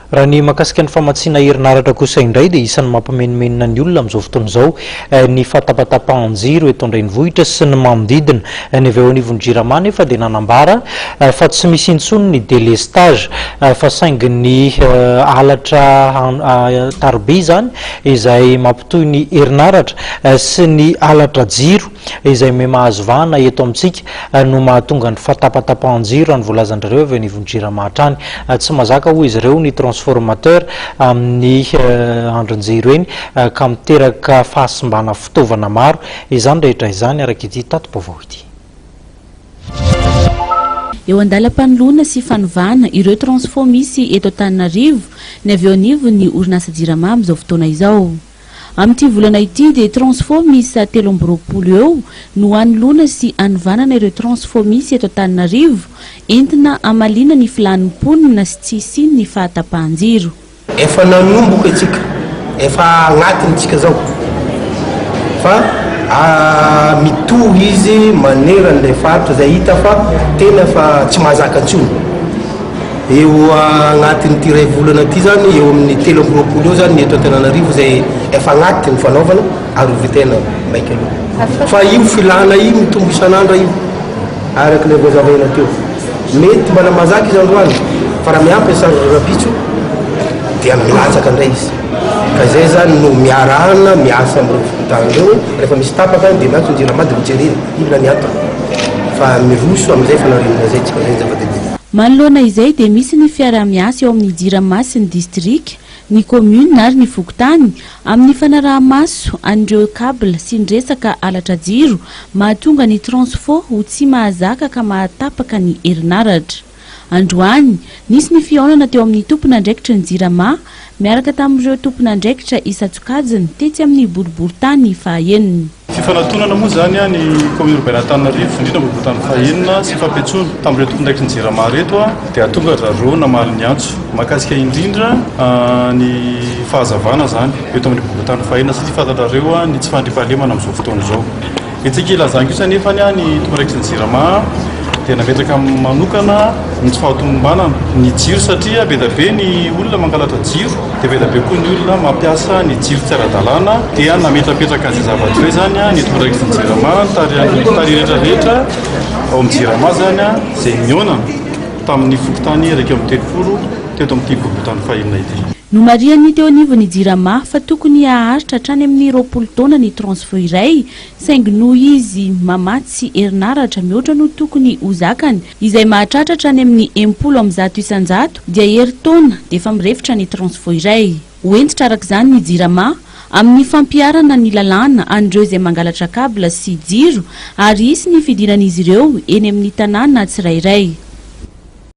Raha ny mahakasika ny famatsiana herinaratra kosa indray dia isan'ny mampimenomenona ny olona amin'izao fotoana izao ny fahatapatapahan-jiro eto an-drenivohitra sy ny manodidina. Ny avy eo anivon'ny Jirama anefa dia nanambara fa tsy misy intsony ny délestage fa saingy ny halatra taroby izany izay mampitohy ny herinaratra sy ny halatra jiro izay miha-mahazo vahana eto amintsika no mahatonga ny fahatapatapahan-jiro raha ny voalazan-dry zareo avy eo anivon'ny Jirama hatrany. Tsy mazaka hoy izy ireo ny transformateur amin'ny andrin-jiro eny ka miteraka fahasimbana fitaovana maro izany rehetra izany araka ity tati-baovao ity. Eo an-dalam-panoloana sy fanovana ireo transfo misy eto Antananarivo ny avy eo anivon'ny orinasa Jirama amin'izao fotoana izao. Amin'ity volana ity dia transfo miisa 23 eo no hanoloana sy hanovanana ireo transfo misy eto Antananarivo entina hamaliana ny filàn'ny mponina sy tsy hisian'ny fahatapahan-jiro. Efa nanomboka isika, efa agnatiny tsika zao fa mitohy izy maneran'ilay faritra izay hita fa tena efa tsy mahazaka intsony. Eo agnatin'ity iray volana ity zany, eo amin'ny 23 eo zany ny eto Antananarivo izay efa agnaty ny fanaovana ary ho vitaina maika aloha. Fa io filana io mitombo isan'andro io, araka ilay voazavaina teo. Mety mbola mahazaka izy androany, fa raha miampy ny charge rahampitso dia milatsaka indray izy. Ka izay zany no miarahana miasa amin'ireo fokontany ireo, rehefa misy tapaka dia miantso ny Jirama dia hojerena inona ny antony. Fa miroso amin'izay fanarenana izay tsika, izay ny zava-dehibe. Manoloana izay dia misy ny fiaraha-miasa eo amin'ny Jirama sy ny distrika, ny commune ary ny fokontany amin'ny fanaraha-maso an'ireo cable sy ny resaka halatra jiro mahatonga ny transfo ho tsy mahazaka ka mahatapaka ny herinaratra. Androany, nisy ny fihaonana teo amin'ny tompon'andraikitry ny Jirama miaraka tamin'ireo tompon'andraikitra isan-tsokajiny tetsy amin'ny boriborintany fahaenina. Fifanatonana moa izany ny Commune Urbaine Antananarivo, indrindra boriborintany fahenina sy fampiantsoana tamin'ireto tompon'andraikitry ny Jirama ireto dia tonga ry zareo namaly ny antso. Mahakasika indrindra ny fahazavana izany eto amin'ny boriborintany fahenina satria fantatrareo ny tsy fandriampahalemana amin'izao fotoana izao. Etsy ankilan'izany kosa anefa ny tompon'andraikitry ny Jirama dia nametraka manokana ny tsy fahatomombanana ny jiro satria be dia be ny olona mangalatra jiro dia be dia be koa ny olona mampiasa ny jiro tsy ara-dalàna dia nametrapetraka an'izay zavatra izay izany ny tompon'andraikitry ny Jirama, ny tary rehetra rehetra ao amin'ny Jirama izany izay nihaonana tamin'ny fokontany 31 teto amin'ity boriborintany fahenina ity. Nomarihan'ny teo anivon'ny Jirama fa tokony haharitra hatrany amin'ny 20 taona ny transfo iray saingy noho izy mamatsy herinaratra mihoatra no tokony ho zakany, izay mahatratra hatrany amin'ny 160% dia herintaona dia efa mirefotra ny transfo iray. Ho hentitra araka izany ny Jirama amin'ny fampiharana ny lalàna an'ireo izay mangalatra cable sy jiro ary hisy ny fidinan'izy ireo eny amin'ny tanàna tsirairay.